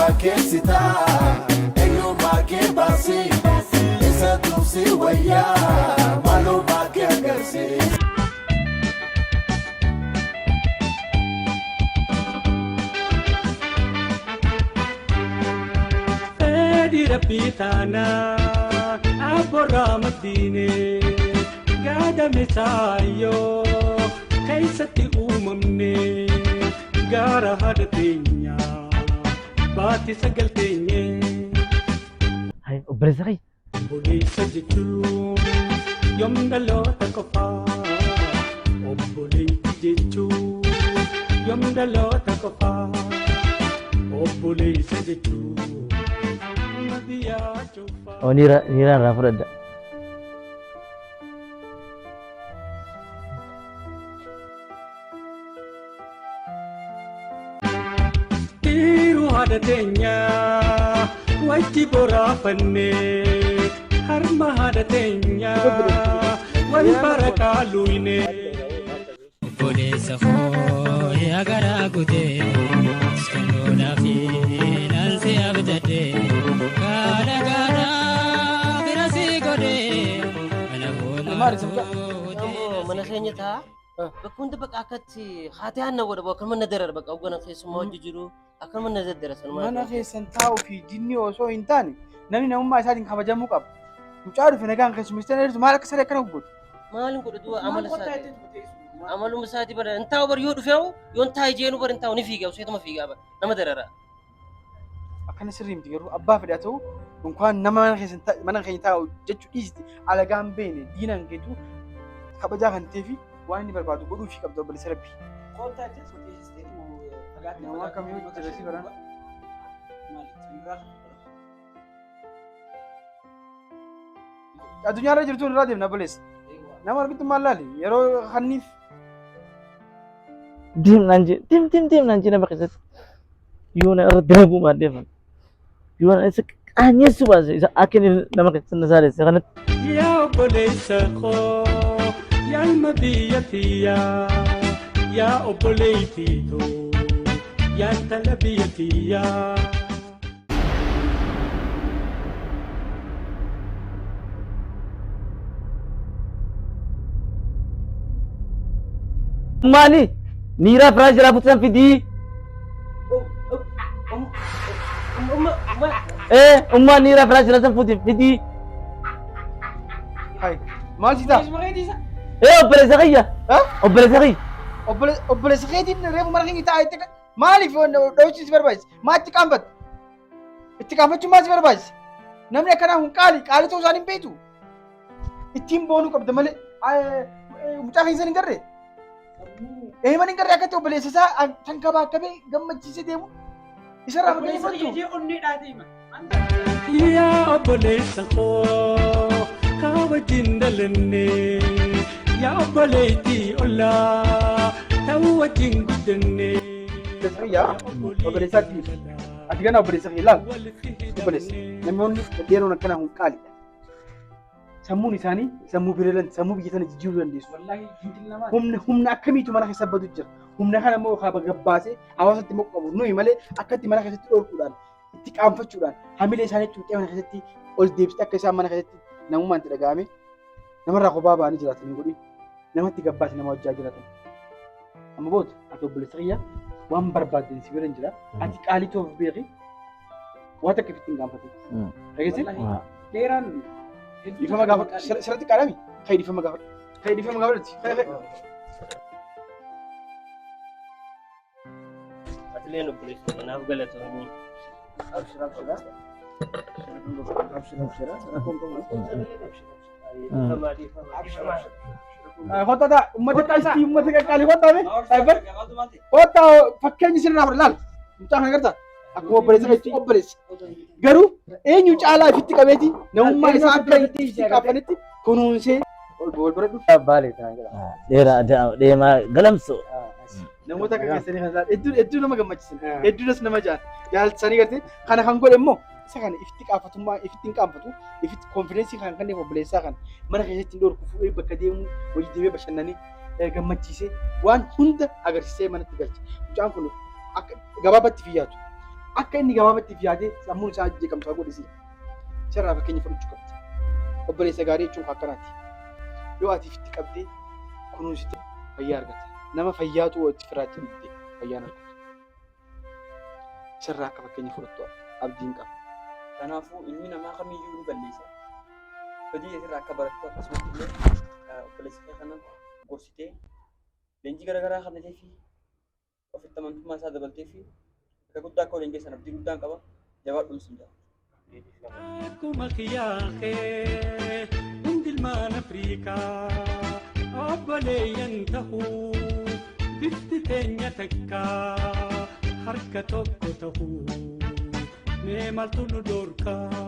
fakkeessitaa eenyummaa kee baasii isa tumsi wayyaa maalummaa kee agarsiisa. Fedhi rabbii taanaa abboorraa maddiine gaadame taayyoo keessatti uumamne gaara haadha teenyaa baatti sagal teenye. Hai, obboleessa kiyya. Obboleessa jechuun yoom dhaloota qofaa obboleetti jechuun yoom dhaloota qofaa obboleessa jechuun biyyaa cufaa. Oo niira niira irraa fudhadha. Dhiiruu haadha teenyaa wajji boraafannee harma haadha teenyaa wal barakaa luynee. Obboleessa koo yaa garaa kutee kennuudhaaf nan si abdadhe gaara gaara bira si godhe mana Maali sabta? koo Mana keenya taa bakka hunda bakka akkatti haati aanna godha bakka mana darara bakka hoggana keessummaa hojii jiru akka mana daddara sanuma. Mana keessan taa'uu fi jinni osoo hin taane namni namummaa isaatiin kabajamuu qaba. Mucaa dhufe nagaan keessummeessitee dheertu maal akka saree akkana goggootu? Maalin godha du'a amala isaati. Amaluma isaati bara hin taa'u bara yoo dhufe yoo hin taa'e jeenu bara hin taa'u ni fiiga useetuma fiiga bara nama darara. Akkana sirrii miti garuu abbaa fedhaa ta'u unkaan nama mana keessan mana keenya taa'u jechuu dhiisite alagaan beene diinaan keetu kabajaa kan ta'ee fi waan inni barbaadu godhuufii qabda obboleessa rabbi. Nama akkamii hojjeta si baraan? Addunyaa irra jirtu irraa deemna obboleessa. Nama argitu maal laali yeroo hanniif Deem naan jee deem deem deem naan jee nama keessatti. Yoo na irra dalaguu baadhee yoo na isa qaanyessuu baase isa akka inni nama keessatti na saalesse kanatti. Yaa obboleessa koo yaa ilma biyya tiyyaa yaa obboleettii too yaa intala biyya tiyyaa. Maali? Niiraa firaa jiraa fuutan fidii. Ee, ummaan niiraa firaa jiraa san fuuti fidii. Hai. Maal si ta'a? Ee, obboleessa kiyya. Obboleessa kiyya. Obboleessa keetiin reefu mana keenya taa'aa itti maaliif dho'ichi si barbaachise? Maa itti qaanfatte? Itti qaanfachuun maal si barbaachise? Namni akkanaa kun qaali qaali ta'uu isaan hin beektu. Ittiin boonuu qabda malee mucaa keessan hin garree? Eeman hin garree akkatti obboleessa isaa tankabaakabee gammachiisee deemu isarraa fakkeenya fudhatu. Yaa obboleessa koo kaa wajjin dhalanne yaa obboleettii ollaa ta'uu wajjin guddanne. Obboleessa kiyyaa obboleessaatti miti. Ati gana obboleessa kiyya laal. Obboleessa namoonni dhedheeroon akkanaa kun qaalidha. Sammuun isaanii sammuu bireelan sammuu biyya tana jijjiiruu dandeessu. Humna humna akkamiitu mana keessa badu jira. Humna kana immoo haa gabbaasee hawaasatti immoo qabu nuyi malee akkatti mana keessatti dhorkuudhaan itti qaanfachuudhaan hamilee isaanii cuuxee mana keessatti ol deebistee akka isaan mana keessatti namummaan itti dhaga'ame namarraa kophaa ba'anii jiraatan hin godhin. Namatti gabbaase nama hojjaa jiraatan. Amma booda ati obboleessa kiyya waan barbaadden si bira hin jira. Ati qaalii ta'uuf beeki. Waan takka ifitti hin gaanfatin. Dhageessee? Dheeraan Dhiifama gaafadhu. Sirratti qaadami. Kai dhiifama gaafadhu. Kai dhiifama gaafadhu. Kai kai. Atileen obboleessa kanaaf galatoomii. Abshira abshira. Abshira abshira. Rakkoon qabu. Dhiifama dhiifama dhiifama. Kottaa ta'a. Uummata qaalii uummata qaqqaalii kottaa mee. Kottaa fakkeenyi sirraa fudhu laal. Mucaa kana gartaa. Akkuma obboleessa keetti obboleessa. Garuu eenyu caalaa ifitti qabeeti namummaa isaa akka itti qaafanitti kunuunsee ol baradhu. Baalee ta'an jedhama. Dheeraa deemaa galamsu. Namoota akka keessanii kan hedduu hedduu nama gammachiisan hedduunas nama jaalchisanii gartee kana kan godhe immoo isa kana ifitti qaafatummaa ifitti hin qaanfatu ifitti konfidensii kan kenneef obboleessaa kana mana keessatti hin dhorku fuudhee bakka deemu hojii deemee bashannanee gammachiisee waan hunda agarsiisee manatti galche. Mucaan kun akka gabaabatti fiyyaatu. Akka inni gabaabatti if yaadee sammuun isaa jeeqamsaa godhisi. Isarraa fakkeenya fudhachuu qabdi. Obboleessa gaarii jechuun akkanaati. Yoo ati itti qabdee kunuunsite fayyaa argata. Nama fayyaatu itti firaachi dhibde fayyaan argatu. Isarraa akka fakkeenya fudhattu abdiin qaba. Kanaafuu ilmi namaa kamiyyuu ni balleessa. Badii isirraa akka barattu akkasumas illee obboleessa kee kana gorsitee leenjii garaagaraa kennitee fi ofitti amantummaa isaa dabaltee fi bakka guddaa akka waliin geessan abdii guddaan qaba. Jabaadhuun sin jaa. Akkuma kiyyaaqee hundi ilmaan Afriikaa obboleeyyan tahuu bifti teenya takkaa harka tokko tahuu mee maaltu nu dhorkaa.